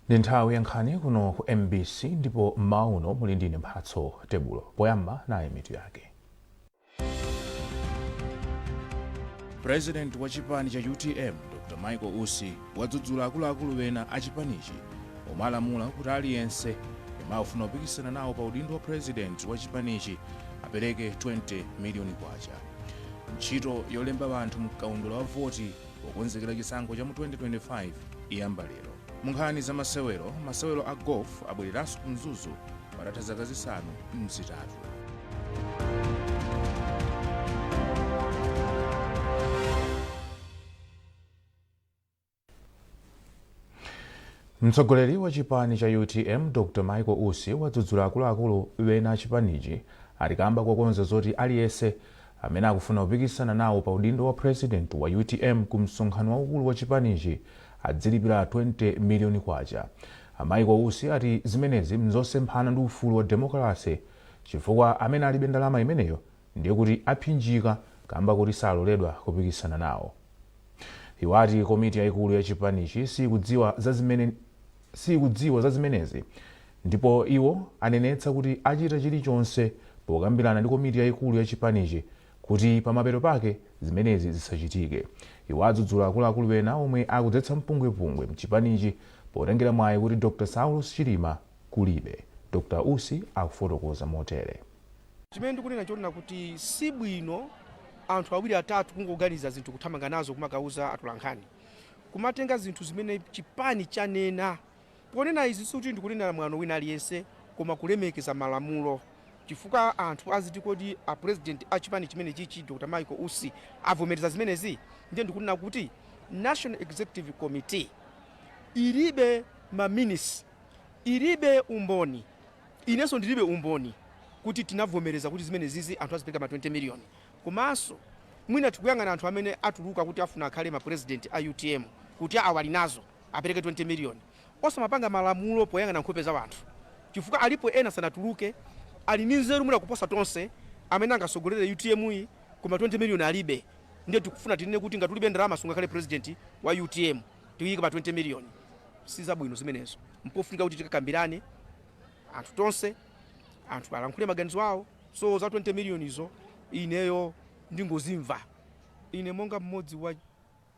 Ndi nthawi ya nkhani kuno ku MBC ndipo mmawa uno muli ndine Mphatso Tebulo. Poyamba nayi mitu yake. President wa chipani cha UTM Dr Michael Usi wadzudzula akuluakulu ena a chipanichi omwe alamula kuti aliyense yemwe akufuna kupikisana nawo pa udindo wa president wa chipanichi apereke 20 miliyoni kwacha. Ntchito yolemba anthu mkaundula wa voti pokonzekera chisankho cha mu 2025 iyamba lero. Mu nkhani za masewero, masewero a golf abwereranso ku Mzuzu patatha zaka 8. Mtsogoleri wa chipani cha UTM Dr Michael Usi wadzudzula akuluakulu ena a chipanichi ati kamba kokonza zoti aliyense amene akufuna kupikisana nawo pa udindo wa president wa UTM ku msonkhano waukulu wa chipanichi adzilipira 20 miliyoni kwacha. A Michael Usi ati zimenezi mzosemphana ndi ufulu wa demokalase chifukwa amene alibe ndalama imeneyo ndiye kuti aphinjika kamba koti saloledwa kupikisana nawo. Iwo ati komiti yaikulu ya chipanichi siyikudziwa za zimenezi ndipo iwo anenetsa kuti achita chilichonse pokambirana ndi komiti yaikulu ya chipanichi kuti pamapeto pake zimenezi zisachitike. Iwo adzudzula akuluakulu ena omwe akudzetsa mpungwepungwe mchipanichi potengera mwayi kuti Dr Saulos Chilima kulibe. Dr Usi akufotokoza motere. Chimene ndikunena nchonena kuti si bwino anthu awiri atatu kungoganiza zinthu kuthamanga nazo kumakauza atolankhani, kumatenga zinthu zimene chipani chanena. Ponena izi sikuti ndikunena mwano wina aliyense koma kulemekeza malamulo chifukwa anthu aziti kodi a president a chipani chimene chichi Dr Michael Usi avomereza zimenezi? Ndiye ndikunena kuti National Executive Committee ilibe ma minutes, ilibe umboni. Inenso ndilibe umboni kuti tinavomereza kuti zimenezizi anthu azipereka ma 20 million. Komanso mwina tikuyang'ana anthu amene atuluka kuti afuna akhale ma president a utm kuti awa ali nazo apereke 20 million. Osamapanga malamulo poyang'ana nkhope za wanthu chifukwa alipo ena sanatuluke ali ndi nzeru mwina kuposa tonse amene angasogolere utm yi koma 20 million alibe. Ndiye tikufuna tinene kuti ngati ulibe ndalama sungakhale president wa utm tiyike pa 20 million. Sizabwino zimenezo. Mpofunika kuti tikakambirane anthu tonse, anthu alankhule maganizo awo. So za 20 million izo ineyo ndingozimva. Ine monga mmodzi wa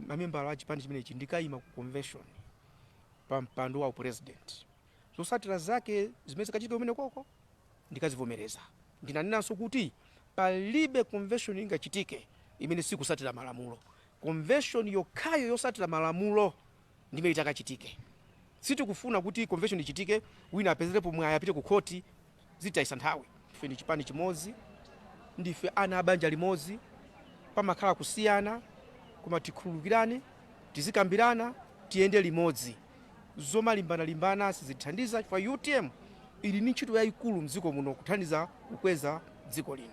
mamembala a chipani chimenechi ndikayima ku convention pa mpando wa upresident. Zotsatira zake zimene zikachitika kumene koko ndikazivomereza. Ndinanenanso kuti palibe convention ingachitike imene sikusatira malamulo. Convention yokhayo yosatira malamulo ndimene itakachitike. Sitikufuna kuti convention ichitike wina apezerepo mwayi apite ku khoti, zititayisa nthawi. Ife ndi chipani chimodzi, ndife ana a banja limodzi, pamakhala kusiyana koma tikhululukirane, tizikambirana, tiyende limodzi. Zomalimbanalimbana sizitithandiza chifukwa utm ili ndi ntchito yayikulu mdziko muno kuthandiza kukweza dziko lino.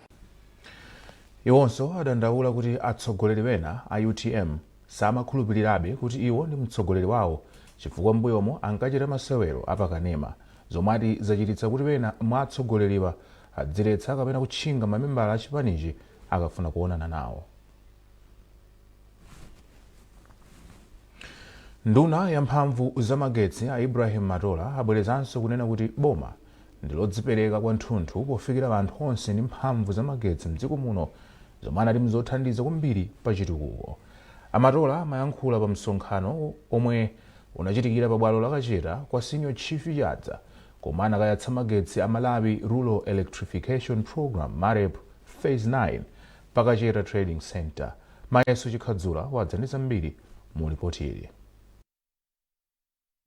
Iwonso adandaula kuti atsogoleri ena a utm samakhulupilirabe kuti iwo ndi mtsogoleri wawo chifukwa m'mbuyomo ankachita masewero a pakanema zomwe ati zachititsa kuti ena mwa atsogoleriwa adziletsa kapena kutchinga mamembala a chipanichi akafuna kuonana nawo. Nduna ya mphamvu za magetsi a Ibrahim Matola abwerezanso kunena kuti boma ndi lodzipereka kwathunthu pofikira anthu onse ndi mphamvu za magetsi mdziko muno zomwe anati mzothandiza kwambiri pa chitukuko. A Matola amayankhula pa msonkhano omwe unachitikira pa bwalo la Kacheta kwa Senior Chief Chadza komwe anakayatsa magetsi a Malawi Rural Electrification Programme, MAREP, Phase 9 pa Kacheta Trading Centre. Mayeso Chikhadzula wadza ndi zambiri mu lipoti ili.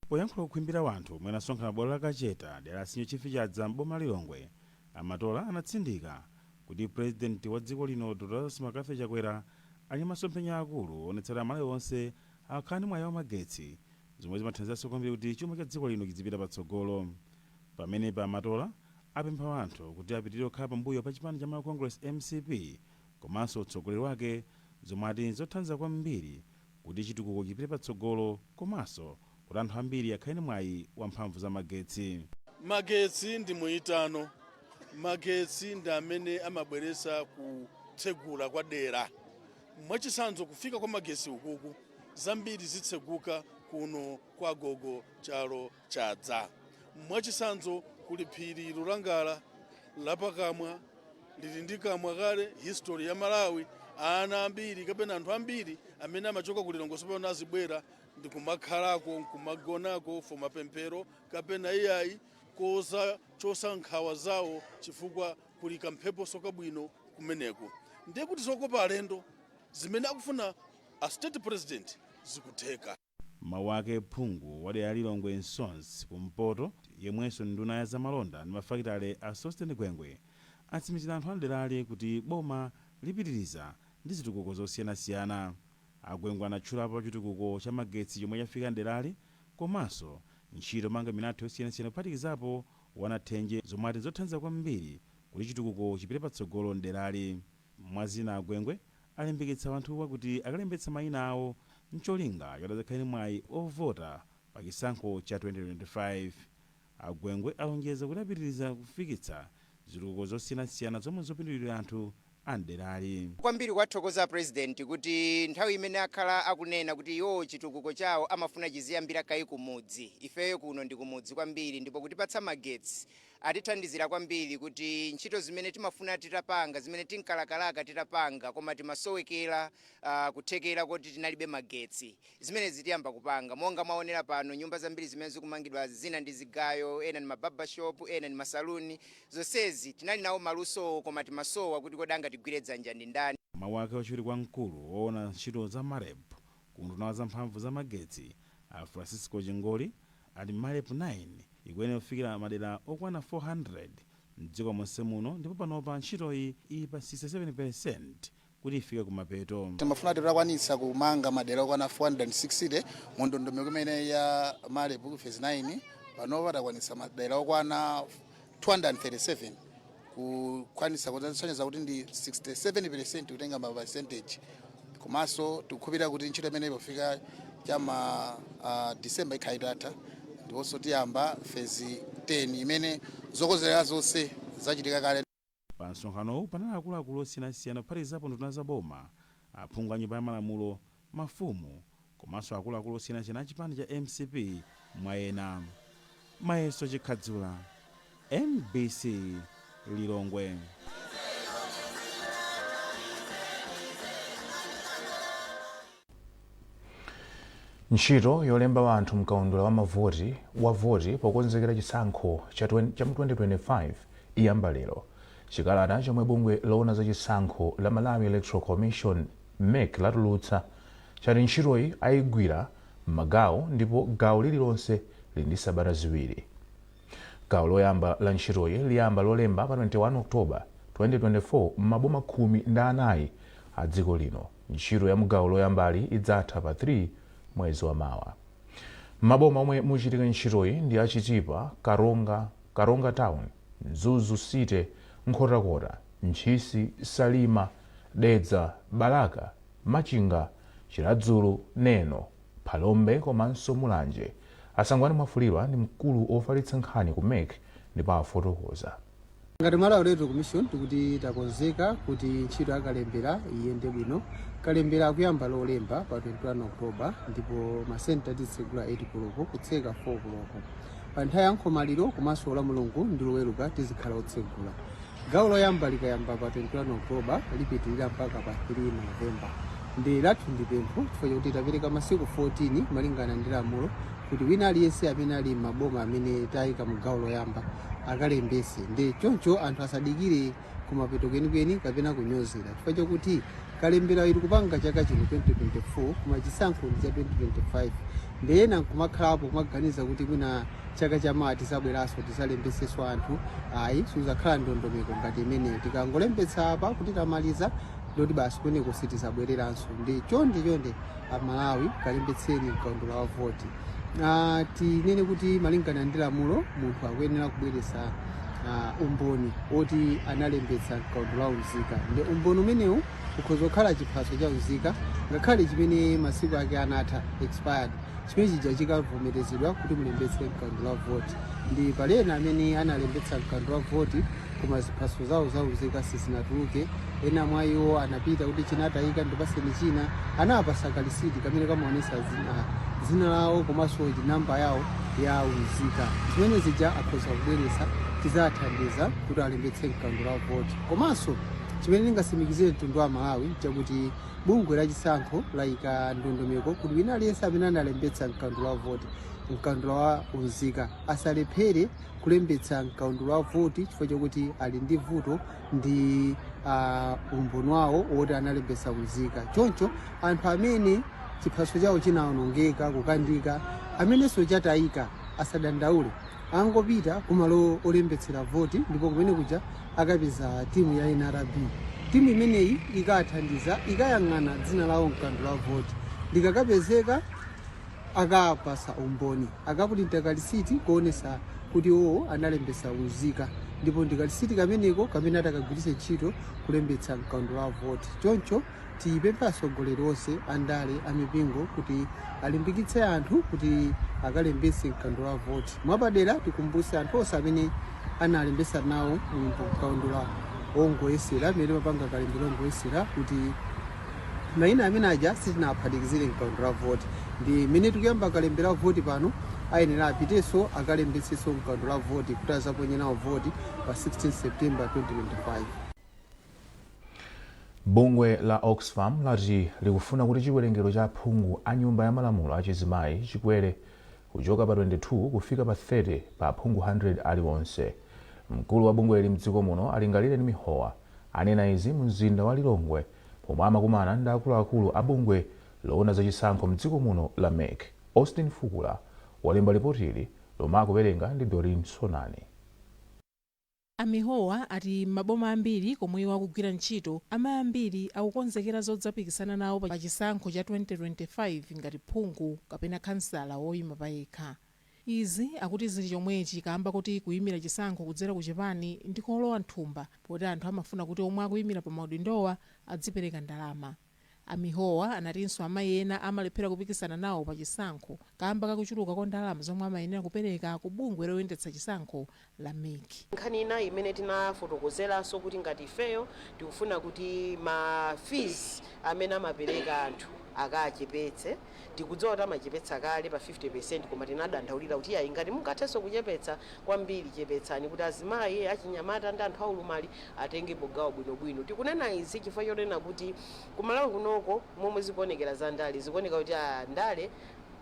Poyankhula ku khwimbi la wanthu omwe anasonkhana pa bwalo la Kacheta dera la Senior Chief Chadza m'boma la Lilongwe, a Matola anatsindika kuti Pulezidenti wa dziko lino Dr Lazarus McCarthy Chakwera ali ndi masomphenya aakulu owonetsetsa kuti Amalawi onse akhala ndi mwayi wa magetsi zomwe zimathandizanso kwambiri kuti chuma cha dziko lino chidzipita patsogolo. Pamenepa a Matola apempha wanthu kuti apitilire kukhala pambuyo pa chipani cha Malawi Congress, mcp, komanso utsogoleri wake zomwe ati nzothandiza kwambiri kuti chitukuko chipite patsogolo komanso kuti anthu ambiri akhale ndi mwayi wa mphamvu za magetsi. Magetsi ndi muitano. Magetsi ndi amene amabweretsa kutsegula kwa dera. Mwachitsanzo, kufika kwa magetsi ukuku, zambiri zitseguka Kuno kwa Gogo Chalo Chadza, mwachitsanzo, kuli phiri Lulangala Lapakamwa, lili ndi kamwa kale history ya Malawi. Ana ambiri kapena anthu ambiri amene amachoka ku Lilongwe pano azibwera ndikumakhalako, nkumagonako for mapemphero kapena iyayi koza chosa nkhawa zawo, chifukwa kuli kamphepo kabwino kumeneko. Ndiye kuti zokopa alendo zimene akufuna a State President zikutheka. Mawu ake, phungu wa dera Lilongwe Nsonzi Kumpoto, yemwenso nduna ya zamalonda ndi mafakitale, a Sosten Gwengwe, atsimikizira anthu a derali kuti boma lipitiriza ndi zitukuko zosiyanasiyana. Agwengwe anatchulapo chitukuko cha magetsi chomwe chafika mderali, komanso ntchito yomanga milatho yosiyanasiyana, kuphatikizapo wanathenje, zomwe ati zothandiza kwambiri kuti chitukuko chipite patsogolo mderali. Mwazina, Agwengwe alimbikitsa anthuwa kuti akalembetsa mayina awo mcholinga choti adzakhale mwayi ovota pa chisankho cha 2025. Agwengwe alonjeza kuti apitiriza kufikitsa zitukuko zosiyanasiyana zomwe zopindulira anthu a mderali. Kwambiri kwathokoza President kuti nthawi imene akhala akunena kuti iwo chitukuko chawo amafuna chiziyambira kayi kumudzi, ifeyo kuno ndi kumudzi kwambiri, ndipo kutipatsa magetsi atithandizira kwambiri kuti ntchito zimene timafuna titapanga, zimene tinkalakalaka titapanga, koma timasowekera kuthekera kuti tinalibe magetsi, zimene zitiyamba kupanga. Monga mwaonera pano, nyumba zambiri zimene zikumangidwa, zina ndi zigayo, ena ndi mabarbershop, ena ndi masaluni. Zonsezi tinali nawo maluso, koma timasowa kuti kodi angatigwire dzanja ndi ndani? Mawu ake, wachiwiri kwa mkulu woona ntchito za MAREP ku unduna wa zamphamvu za magetsi, a Francisco Chingoli, ati MAREP 9 ikuyenera kufikira madera okwana 400 mdziko monse muno, ndipo panopa ntchitoyi ili pa 67% kuti ifike kumapeto. Timafuna titakwanitsa kumanga madera okwana 460 mu ndondomeko imene ya MAREP phase 9. Panopa takwanitsa madera okwana 237, kukwanitsa kusonyeza kuti ndi 67% kutenga ma percentage. Komanso tikukhulupirira kuti ntchito imene pofika chama December ikhala itatha, ndiponso tiyamba phase 10 imene zokonzekera zonse zachitika kale. Pa msonkhanowu panali akuluakulu osiyanasiyana, kuphatikizapo nduna za boma, aphungu a Nyumba ya Malamulo, mafumu, komanso akuluakulu osiyanasiyana a chipani cha MCP, mwa ena. Mayeso Chikhadzula, MBC, Lilongwe. Ntchito yolemba anthu mkaundula wa mavoti wa voti pokonzekera chisankho cha mu 2025 iyamba lero. Chikalata chomwe bungwe loona za chisankho la Malawi Electoral Commission, MEC, latulutsa chati ntchitoyi ayigwira m'magawo, ndipo gawo lililonse lili ndi sabata 2. Gawo loyamba la ntchitoyi liyamba Lolemba pa 21 October 2024 m'maboma 14 a dziko lino. Ntchito ya mugawo loyambali idzatha pa 3 mwezi wa mawa. Maboma omwe muchitika ntchitoyi ndi Achitipa, Karonga, Karonga Town, Mzuzu City, Nkhotakota, Ntchisi, Salima, Dedza, Balaka, Machinga, Chiradzulu, Neno, Phalombe komanso Mulanje. Asangwani Mwafulirwa ndi mkulu ofalitsa nkhani ku MEC ndipo afotokoza. Ngati Malawi Electoral Commission, tikuti takonzeka kuti ntchito yakalembera iyende bwino. Kalembera akuyamba Lolemba pa 21 October, ndipo masenta titsegula 8 koloko, kutseka 4 koloko. Pa nthawi ya nkhomaliro komanso la Mulungu ndi Loweruka tizikhala otsegula. Gawo loyamba likayamba pa 21 October, lipitirira mpaka pa 3 November. Ndi lathu ndi pempho, chifukwa chakuti tapereka masiku 14 malingana ndi lamulo, kuti wina aliyense amene ali m'maboma amene tayika mu gawo loyamba akalembese. Ndi choncho anthu asadikire kumapeto kwenikweni kapena kunyozera, chifukwa chakuti kalembera ili kupanga chaka chino 2024, koma chisankho ndi cha 2025. Ndi ena nkumakhalapo kumaganiza kuti mwina chaka chamawa tizabweranso tizalembesenso anthu. Ayi, suzakhala ndondomeko ngati imeneyo. Tikangolembetsa apa kuti tamaliza, ndoti basi, kumeneko sitizabwereranso. Ndi chonde chonde, Amalawi, kalembetseni mkaundula wa voti. Tinene kuti malingana ndi lamulo, munthu akuyenera kubweretsa umboni oti analembetsa mkaundula wa unzika. Ndi umboni umenewu ukhoza kukhala chiphaso cha unzika, ngakhale chimene masiku ake anatha, expired, chimene chija chikavomerezedwa kuti mulembetse mkaundula wa voti. Ndi palena amene analembetsa mkaundula wa voti koma ziphaso zawo za unzika sizinatuluke. Ena mwa iwo anapita kuti chinatayika, ndipaseni china, anapasa kalisiti kamene kamaonesa Dzina lawo komanso namba yawo ya unzika, zimene zija akhoza kubweretsa, tizathandiza kuti alembetse mkaundula wa voti. Komanso chimene ndingatsimikizire mtundu wa Malawi chakuti bungwe lachisankho layika ndondomeko kuti wina aliyense amene analembetsa mkaundula wa voti, mkaundula wa unzika, asalephere kulembetsa mkaundula wa voti chifukwa chokuti ali ndi vuto ndi umboni wawo woti analembetsa unzika. Choncho anthu amene chiphaso chawo chinawonongeka, kukandika, amenenso chatayika, asadandaule, angopita kumalo olembetsera voti, ndipo kumene kuja akapeza timu ya NRB. Timu imeneyi ikathandiza, ikayang'ana dzina lawo mkaundula wa voti, likakapezeka akapasa umboni, akapulinta kalisiti kuonesa kuti iwowo analembetsa unzika, ndipo ndi kalisiti kameneko kamene atakagwiritse ntchito kulembetsa mkaundula wa voti. Choncho tipempha atsogoleri onse andale, amipingo, kuti alimbikitse anthu kuti akalembetse mkaundula wa voti. Mwapadera tikumbutse anthu onse amene analembetsa nawo mkaundula ongoyesera, amene mapanga kalembera ongoyesera, kuti mayina amene aja sitinaphatikizire mkaundula wa voti. Ndi mmene tikuyamba kalembera voti pano, ayenera apitenso akalembetsenso mkaundula wa voti kuti azaponye nawo voti pa 16 September 2025. Bungwe la Oxfam lati likufuna kuti chiwerengero cha aphungu a Nyumba ya Malamulo achizimayi chikwere kuchoka pa 22 kufika pa 30 pa aphungu 100 aliwonse. Mkulu wa bungweli mdziko muno, Alingalire Mihowa, anena izi mu mzinda wa Lilongwe pomwe amakumana ndi akuluakulu a bungwe loona zachisankho mdziko muno la MEC. Austin Fukula walemba ripotili, lomwe akuwerenga ndi Dorin Sonani. Amihowa ati maboma ambiri komwe iwo akugwira ntchito, amayi ambiri akukonzekera zodzapikisana nawo pa chisankho cha 2025 ngati phungu kapena khansala woyima payekha. Izi akuti zili chomwechi kamba kuti kuyimira chisankho kudzera ku chipani ndi kolowa nthumba, poti anthu amafuna kuti omwe akuyimira pa maudindowa adzipereka ndalama. Amihowa anatinso amayi ena amalephera kupikisana nawo pa chisankho kamba kakuchuluka kwa ndalama zomwe amayenera kupereka ku bungwe loyendetsa chisankho la MEC. Nkhani ina imene tinafotokozeranso kuti ngati ifeyo tikufuna kuti ma fees amene amapereka anthu akachepetse. Tikudziwa kuti amachepetsa kale pa 50, koma tinadandaulira kuti ayi, ngati mungathenso kuchepetsa kwambiri, chepetsani kuti azimayi, achinyamata ndi anthu aulumali atengepo gawo bwinobwino. Tikunena izi chifukwa chonena kuti kumalawi kunoko, momwe zikuonekera za ndale, zikuoneka kuti ndale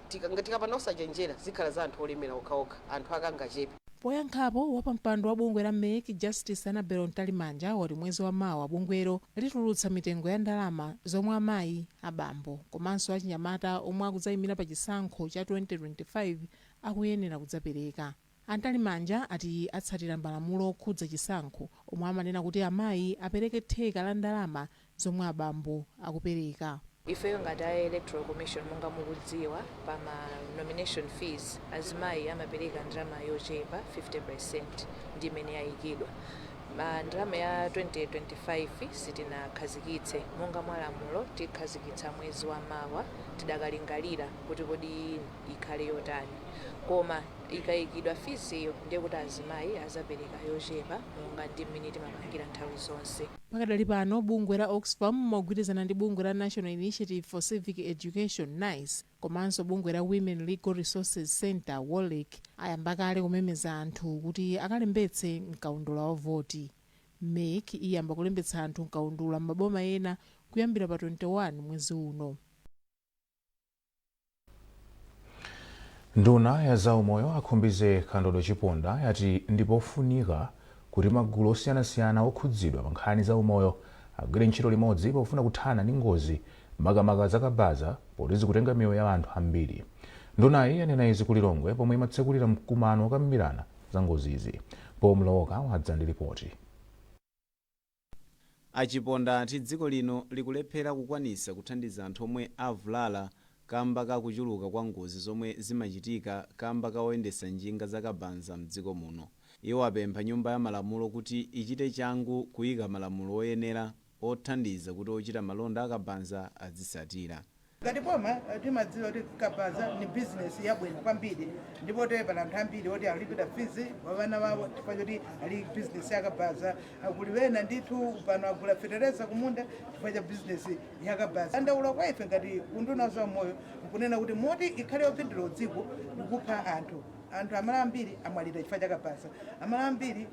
tikapanda kusachenjera zikhala za anthu olemera okhaokha, anthu akangachepe. Poyankhapo, wapampando wa bungwe la MEC, Justice Annabel Mtalimanja, wati mwezi wa mawa bungwelo litulutsa mitengo ya ndalama zomwe amayi, abambo komanso achinyamata omwe akudzayimira pa chisankho cha 2025 akuyenera kudzapereka. Antalimanja ati atsatira malamulo okhudza chisankho omwe amanena kuti amayi apereke theka la ndalama zomwe abambo akupereka. Ifeyo ngati a Electoral Commission, monga mukudziwa, pa ma nomination fees azimayi amapereka ndalama yochepa, 50 ndi imene yayikidwa. Ma ndalama ya 2025 sitinakhazikitse monga mwa lamulo, tikhazikitsa mwezi wa mawa. Tidakalingalira kuti kodi ikhale yotani, koma ikayikidwa fees iyo, ndiye kuti azimayi azapereka yochepa monga ndi mmene timapangira nthawi zonse. Pakadali pano, bungwe la Oxfam mogwirizana ndi bungwe la National Initiative for Civic Education, NICE, komanso bungwe la Women Legal Resources Center, WOLREC, ayamba kale kumemeza anthu kuti akalembetse mkaundula wa voti. MEC iyamba kulembetsa anthu mkaundula m'maboma ena kuyambira pa 21 mwezi uno. Nduna ya zaumoyo, Akhumbize Kandodo Chiponda, yati ndipofunika kuti magulu osiyanasiyana okhudzidwa pa nkhani za umoyo agwire ntchito limodzi pofuna kuthana ndi ngozi, makamaka zakabaza, poti zikutenga miyoyo ya anthu ambiri. Ndunayi yanena izi ku Lilongwe pomwe imatsekulira mkumano wokambirana za ngozizi. Pomlowoka wadza ndi ripoti. Achiponda ati dziko lino likulephera kukwanisa kuthandiza anthu omwe avulala kamba ka kuchuluka kwa ngozi zomwe zimachitika kamba ka oyendetsa njinga zakabaza mdziko muno. Iwo apempha Nyumba ya Malamulo kuti ichite changu kuyika malamulo oyenera othandiza kuti ochita malonda akabaza azitsatira. Ngati boma timadziwa kuti kabaza ni bizinesi yabwino kwambiri, ndipo pali anthu ambiri oti alipira fees wa vana wawo chifukwa choti ali bizinesi yakabaza. Akuli wena ndithu pano agula fetereza kumunda chifukwa cha bizinesi yakabaza. Andaula kwa ife ngati unduna za umoyo nkunena kuti moti ikhale yopindula dziko ndikupha anthu. Anthu amala ambiri amwalira chifukwa cha kabaza, amala ambiri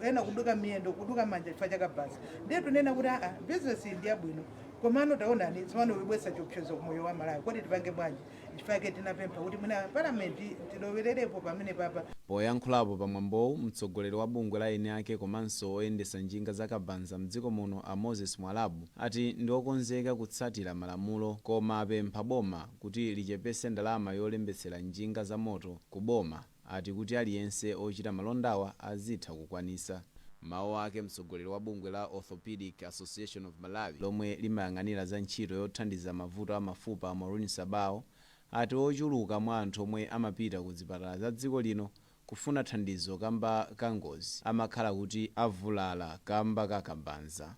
ena kuduka miyendo, kuduka manja chifukwa cha kabaza. Ndiye tunena kuti aa, bizinesi ndi yabwino, komano taonani tsopano ibwesa chiopsezo kumoyo wa Malawi, kodi tipange bwanji? Chifukwa tinapempha kuti mwina palamenti tilowererepo pamene papa. Poyankhulapo pamwambowu, mtsogoleri wa bungwe la eni ake komanso oyendesa njinga za kabaza mdziko muno a Moses Mwalabu ati ndi okonzeka kutsatira malamulo, koma apempha boma kuti lichepese ndalama yolembetsera njinga za moto ku boma, ati kuti aliyense ochita malondawa azitha kukwanisa. Mawu ake, mtsogoleri wa bungwe la Orthopedic Association of Malawi lomwe limayang'anira za ntchito yothandiza mavuto a mafupa, Maureen Sabao, ati ochuluka mwa anthu omwe amapita ku zipatala za dziko lino kufuna thandizo kamba ka ngozi amakhala kuti avulala kamba ka kabaza.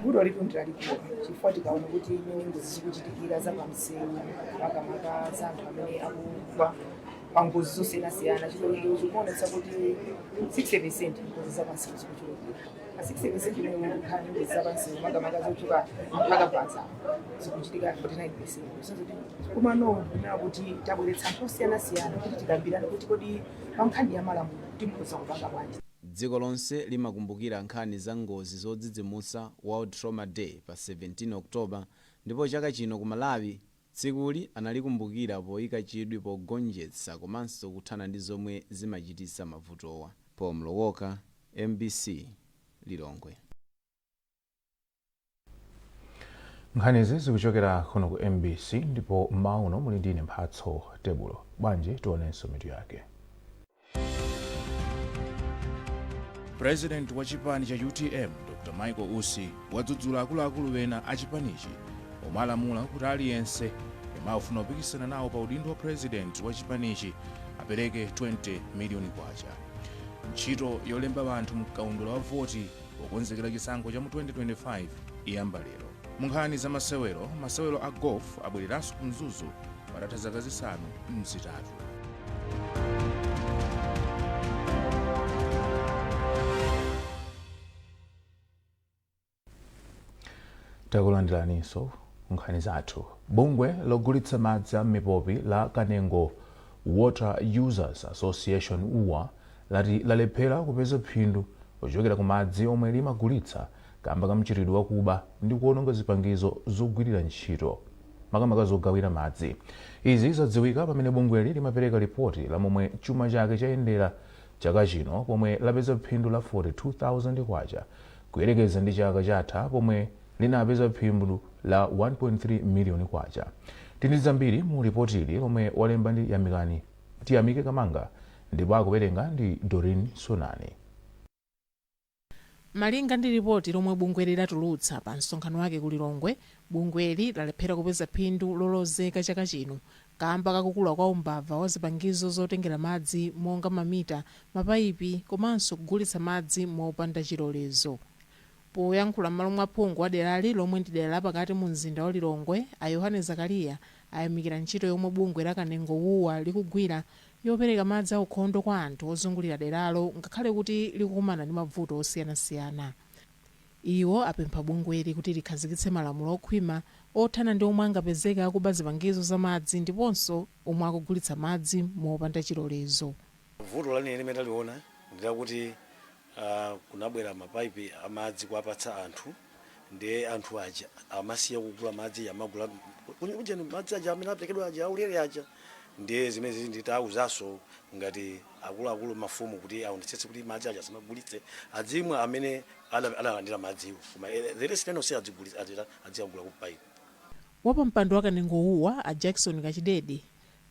Vuto litu ndilalikulu, chifukwa tikaona kuti imene ngozi zikuchitikira za pamsewu, makamaka za anthu amene akugwa pa ngozi zosiyanasiyana, chiwerengero chikuonetsa kuti 60% ngozi za pamsewu zikuchulukira. Pa 60% imene kukhala ndi ngozi za pamsewu, makamaka zochoka mpaka zikuchitika 49%. Komano kunena kuti tabweretsa anthu osiyanasiyana kuti tikambirane kuti kodi pa nkhani ya malamulo tikhoza kupanga bwanji. Dziko lonse limakumbukira nkhani za ngozi zodzidzimutsa, World Trauma Day, pa 17 October, ndipo chaka chino ku Malawi tsikuli analikumbukira poyika chidwi pogonjetsa komanso kuthana ndi zomwe zimachititsa mavutowa. Paul Mlowoka, MBC, Lilongwe. Nkhanizi zikuchokera kuno ku MBC, ndipo mauno muli ndine Mphatso Tebulo. Bwanji tionenso mitu yake. President wa chipani cha UTM Dr Michael Usi wadzudzula akuluakulu ena a chipanichi omwe alamula kuti aliyense yemwe akufuna kupikisana nawo pa udindo wa president wa chipanichi apereke 20 miliyoni kwacha. Ntchito yolemba anthu mkaundula wa voti pokonzekera chisankho cha mu 2025 iyamba lero. Mu nkhani za masewero, masewero a golf abwereranso ku Mzuzu patatha zaka 8. Takulandiraninso nkhani zathu. Bungwe logulitsa madzi a mipopi la Kanengo Water Users Association UWA lati lalephera kupeza phindu kuchokera ku madzi omwe limagulitsa kamba ka mchitidwe wakuba ndi kuononga zipangizo zogwirira ntchito, makamaka zogawira madzi. Izi zadziwika pamene bungweli limapereka ripoti la momwe chuma chake chayendera chaka chino, pomwe lapeza phindu la 42,000 kwacha kuyerekeza ndi chaka chatha pomwe linapeza phindu la 1.3 miliyoni kwacha. Tindi zambiri mu ripotili lomwe walemba ndi Yamikani Tiyamike Kamanga, ndipo akuwerenga ndi Doreen Sonani. Malinga ndi ripoti lomwe bungweli latulutsa pa msonkhano wake ku Lilongwe, bungweli lalephera kupeza phindu lolozeka chaka chino kamba kakukula kwa umbava wa zipangizo zotengera madzi monga mamita, mapayipi komanso kugulitsa madzi mopanda chilolezo. Poyankhula m'malo mwa phungu wa derali lomwe ndi dera lapakati mu mzinda wa Lilongwe, a Yohane Zakariya ayamikira ntchito yomwe bungwe la Kanengo UWA likugwira yopereka madzi aukhondo kwa anthu ozungulira deralo, ngakhale kuti likukumana ndi mavuto osiyanasiyana. Iwo apempha bungweli kuti likhazikitse malamulo okhwima othana ndi omwe angapezeke akuba zipangizo za madzi ndiponso omwe akugulitsa madzi mopanda chilolezo. Vuto lanene limene taliona ndilakuti kunabwera mapaipi amadzi kuwapatsa anthu, ndiye anthu aja amasiya kugula madzi, amagula kunjeni madzi aja amene aperekedwa aja aulere aja. Ndiye zimene nditawuzanso ngati akuluakulu mafumu kuti aonetsetse kuti madzi aja asamagulitse, adzimwa amene analandira madziwo, koma the rest enonse adzigulitsa, adziyagula ku paipi. Wapampando wa Kanengo UWA a Jackson Kachidede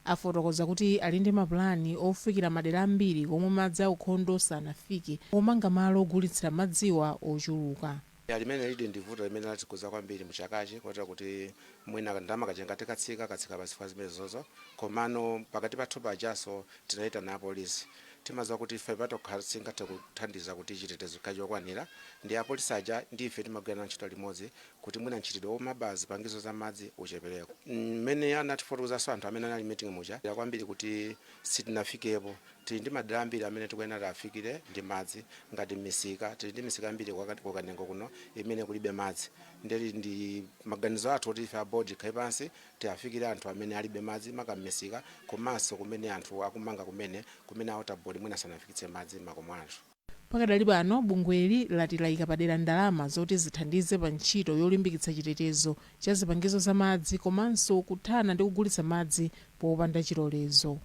afotokoza kuti ali ndi mapulani ofikira madera ambiri komwe madzi aukhondo sanafike, pomanga malo ogulitsira madziwa ochuluka. Limene lili ndi vuto limene latikuza kwambiri muchakachi, kotero kuti mwina ndalama kachenga tikatsika katsika pa zifukwa zimenezozo. Komano pakati pathu pajaso tinayitana apolisi. Timadziwa kuti ife patokha singathe kuthandiza kuti chitetezo chikhale chokwanira, ndi apolisi aja ndi ife timagwirana ntchito limodzi kuti mwina mchitidwe womaba zipangizo za madzi uchepereko. Mmene anatifotokozanso anthu amene anali meeting muja kwambiri kuti sitinafikepo, tili ndi madera ambiri amene tikuyenera afikire ndi madzi ngati misika. Tili ndi misika ambiri ku Kanengo kuno imene kulibe madzi. Ndeli ndi maganizo athu kuti ife a board tikhale pansi, tiafikire anthu amene alibe madzi, maka m'misika komanso kumene anthu akumanga, kumene a water board mwina sanafikitse madzi m'makomo anthu. Pakadali pano, bungweli lati layika padera ndalama zoti zithandize pa ntchito yolimbikitsa chitetezo cha zipangizo za madzi komanso kuthana ndi kugulitsa madzi popanda chilolezo.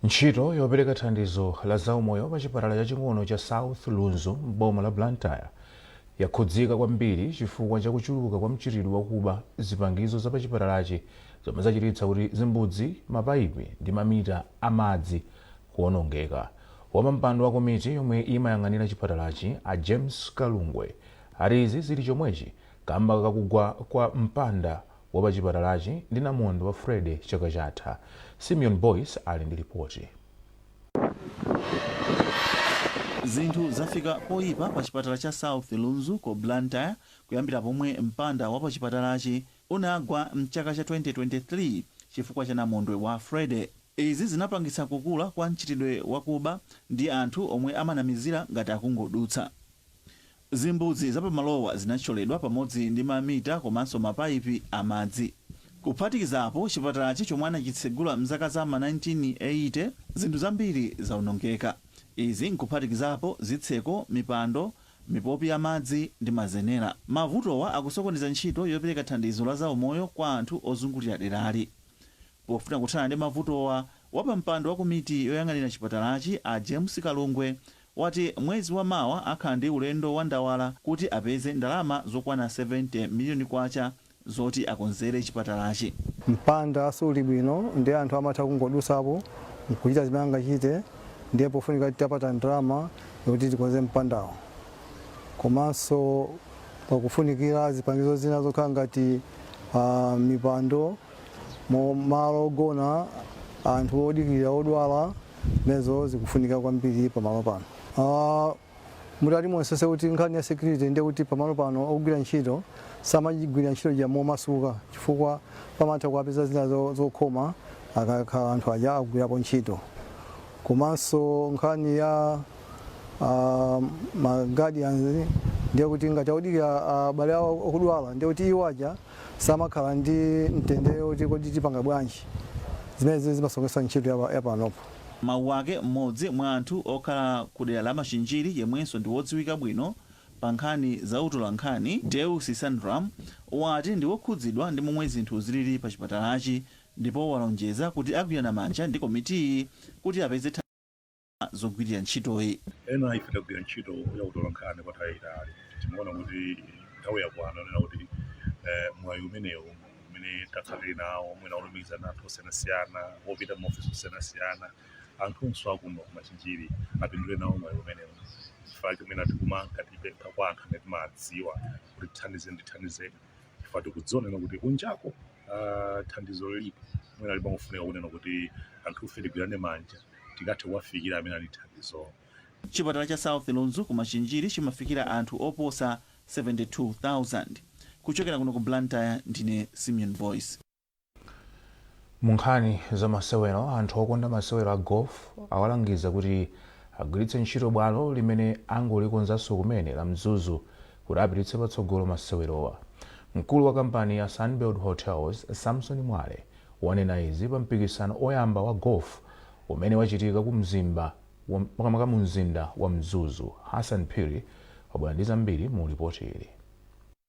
Ntchito yopereka thandizo la zaumoyo pa chipatala chaching'ono cha South Lunzu m'boma la Blantyre yakhudzika kwambiri chifukwa chakuchuluka kwa mchitidwe wakuba zipangizo za pachipatalachi, zomwe zachititsa kuti zimbudzi, mapayipi ndi mamita amadzi kuwonongeka. Wapampando wa komiti yomwe imayang'anira chipatalachi, a James Kalungwe, ati izi zili chomwechi kamba kakugwa kwa mpanda wa pachipatalachi ndi namondwe wa Freddy chaka chatha. Simeon Boyce ali ndi ripoti. Zinthu zafika poyipa pa chipatala cha South Lunzu ku Blantyre kuyambira pomwe mpanda wa pachipatalachi unagwa mchaka cha 2023 chifukwa cha namondwe wa Freddy. Izi zinapangitsa kukula kwa mchitidwe wakuba ndi anthu omwe amanamizira ngati akungodutsa. Zimbudzi zapamalowa zinathyoledwa pamodzi ndi mamita komanso mapayipi amadzi. Kuphatikizapo, chipatalachi chomwe anachitsegula mzaka za ma 1980, zinthu zambiri zawonongeka. Izi nkuphatikizapo zitseko, mipando, mipopi ya madzi ndi mazenera. Mavutowa akusokoneza ntchito yopereka thandizo la zaumoyo kwa anthu ozungulira derali. Pofuna kuthana ndi mavutowa, wapampando wa komiti yoyang'anira chipatalachi, a James Kalungwe, wati mwezi wa mawa akhala ndi ulendo wa ndawala kuti apeze ndalama zokwana 70 miliyoni kwacha zoti akonzere chipatalachi. Mpanda suli bwino, ndi anthu amatha kungodusapo nkuchita zimene angachite. Ndiye pofunika titapata ndalama yokuti tikonze mpandawo, komanso pakufunikira zipangizo zina zokhala ngati mipando, malo ogona anthu odikirira odwala. Zimenezo zikufunika kwambiri pamalo pano. Mutati muonetsetse kuti nkhani ya security, ndiye kuti pamalo pano ogwira ntchito samagwira ntchito ja momasuka, chifukwa pamatha kuwapeza zina zokhoma akakhala anthu aja akugwirapo ntchito. Komanso nkhani ya ma guardians, ndiye kuti ngati akudikira abale awo okudwala, ndiye kuti iwo aja samakhala ndi mtendere kuti kodi tipanga bwanji. Zimene zimasokesa ntchito yapanopo. Mawu ake, mmodzi mwa anthu okhala ku dera la Machinjiri yemwenso ndi wodziwika bwino pa nkhani za utolankhani, Deus Sandram, wati ndi wokhudzidwa ndi momwe zinthu zilili pa chipatalachi ndipo walonjeza kuti agwirana manja ndi komitiyi kuti apeze zogwirira ntchitoyi. Ena ife tagwira ntchito ya utolankhani kwa nthawi yayitali. Timaona kuti nthawi yakwana onena kuti mwayi umenewu umene takhala tili nawo, mwina olumikizana anthu osiyanasiyana, opita maofisi osiyanasiyana, anthunso akuno kumachinjiri apindule nawo mwayi umenewu. Chifukwa chimene tikumanka tipempha kwa anthu amene timadziwa kuti tithandizeni, tithandizeni, chifukwa tikudziwa nena kuti kunjako thandizo lilipo, mwina limangofunika kunena kuti anthufe tigwirane manja tikathe kuwafikira amene ali thandizo. Chipatala cha South Lunzu ku Machinjiri chimafikira anthu oposa 72,000. Kuchokera kuno ku Blantyre, ndine Simeon Boyce. Mu nkhani za masewero, anthu okonda masewero a golf awalangiza kuti agwiritse ntchito bwalo limene angolikonzanso kumene la Mzuzu kuti apititse patsogolo masewerowa. Mkulu wa kampani ya Sunbird Hotels, Samson Mwale, wanena izi pa mpikisano oyamba wa golf umene wachitika ku mzimba makamaka mu mzinda wa Mzuzu. Hassan Phiri wabwera ndi zambiri mu ripoti ili.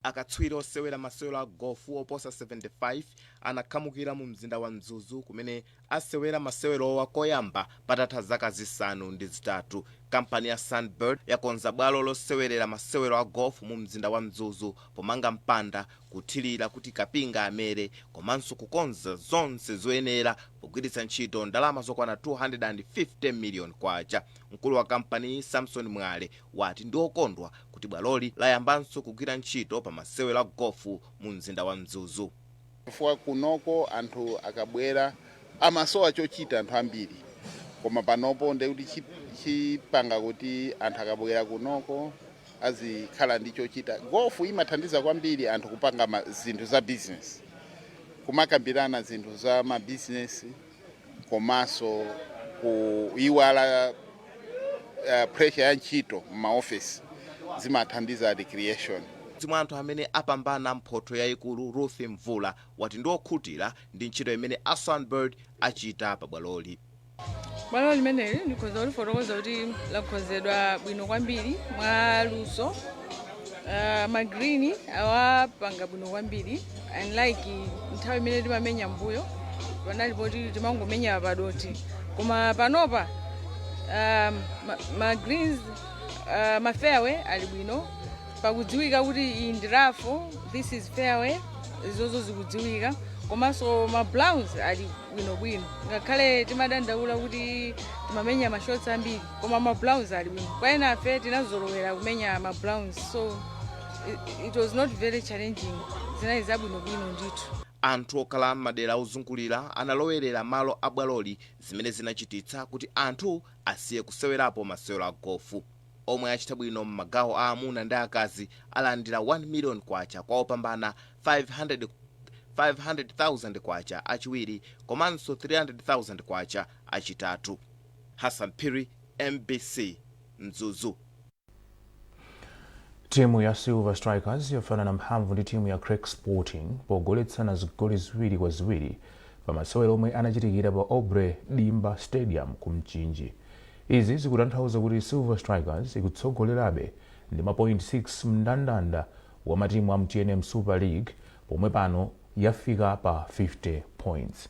Akatswiri osewera masewero a gofu oposa 75 anakhamukira mu mzinda wa Mzuzu kumene asewera masewerowa koyamba patatha zaka 8. Kampani ya Sunbird yakonza bwalo losewerera masewero a golf mu mzinda wa Mzuzu pomanga mpanda, kuthirira kuti kapinga amere, komanso kukonza zonse zoyenera pogwiritsa ntchito ndalama zokwana 250 million kwacha. Mkulu wa kampani, Samson Mwale, wati ndi okondwa kuti bwaloli layambanso kugwira ntchito pa masewero a gofu mu mzinda wa Mzuzu. Chifukwa kunoko anthu akabwera Amasowa chochita anthu ambiri, koma panopo ndekuti chipanga kuti anthu akabwera kunoko azikhala ndi chochita. Golf imathandiza kwambiri anthu kupanga zinthu za business, kumakambirana zinthu za mabizinesi, komanso kuiwala pressure ya ntchito m'maofesi. Zimathandiza recreation. Mwa anthu amene apambana mphotho yayikulu, Ruth Mvula, wati ndi okhutira ndi ntchito imene a Sunbird achita pabwaloli. Bwalo limeneli ndikhoza kulifotokoza kuti lakonzedwa bwino kwambiri mwa luso. Ma green awapanga bwino kwambiri, unlike nthawi imene timamenya mbuyo, panali poti timangomenya padoti, koma panopa ma greens, ma fairway ali bwino, pakudziwika kuti iyi ndi rough, this is fairway, izozo zikudziwika. Komanso ma browns ali bwinobwino, ngakhale timadandaula kuti timamenya ma shots ambiri, koma ma browns ali bwino. Kwa enafe tinazolowera kumenya ma browns, so it was not very challenging. Zinali zabwinobwino ndithu. Anthu okhala m'madera ozungulira analowerera malo abwaloli, zimene zinachititsa kuti anthu asiye kusewerapo masewero a gofu. Omwe achita bwino m'magawo a amuna ndi akazi alandira 1 million kwacha kwa opambana, 500 500,000 kwacha achiwiri, komanso 300,000 kwacha achitatu. Hassan Phiri, MBC, Mzuzu. Timu ya Silver Strikers yafanana mphamvu ndi timu ya Creck Sporting pogoletsana zigoli 2-2 pa masewero omwe anachitikira pa Aubrey Dimba Stadium ku Mchinji. Izi zikutanthauza kuti Silver Strikers ikutsogolerabe ndi ma point 6 mndandanda wa matimu a MTNM Super League, pomwe pano yafika pa 50 points.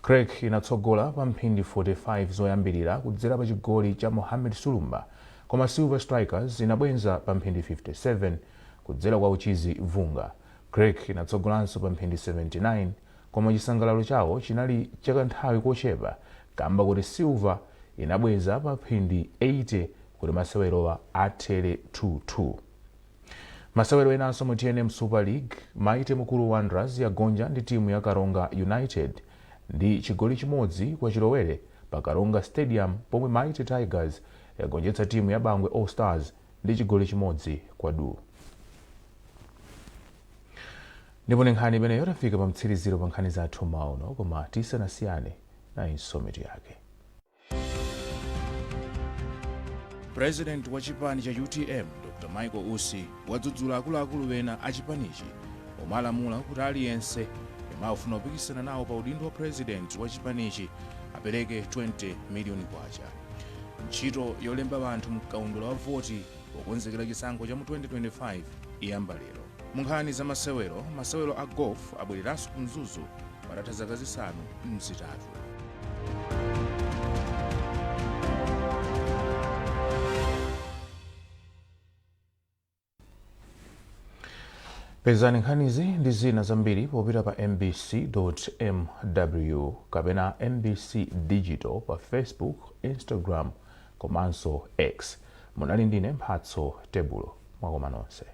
Creck inatsogola pa mphindi 45 zoyambirira kudzera pa chigoli cha Mohamed Sulumba, koma Silver Strikers inabwenza pa mphindi 57 kudzera kwa Uchizi Vunga. Creck inatsogolanso pa mphindi 79, koma chisangalalo chawo chinali chakanthawi kochepa kamba kuti Silver inabweza pa mphindi 80 kuti masewerowa athere 2-2. Masewero enanso mu TNM Super League, Mighty Mukuru Wanderers yagonja ndi timu ya Karonga United ndi chigoli chimodzi kwa chilowere pa Karonga Stadium, pomwe Mighty Tigers yagonjetsa timu ya Bangwe All Stars ndi chigoli chimodzi kwa du. Ndipo ndi nkhani imeneyo tafika pa mtsiriziro pa nkhani zathu mauno, koma tisanasiyane, nayinso mitu yake. President wa chipani cha UTM, Dr Michael Usi, wadzudzula akuluakulu ena a chipanichi omwe alamula kuti aliyense yemwe akufuna kupikisana nawo pa udindo wa president wa chipanichi apereke 20 miliyoni kwacha. Ntchito yolemba anthu mkaundula wa voti pokonzekera chisankho cha mu 2025 iyamba lero. Mu nkhani za masewero, masewero a golf abwereranso ku Mzuzu patatha zaka 8. Pezani nkhanizi ndi zina zambiri popita pa mbc.mw kapena MBC Digital pa Facebook, Instagram komanso X. Munali ndine Mphatso Tebulo. Mwakoma nonse.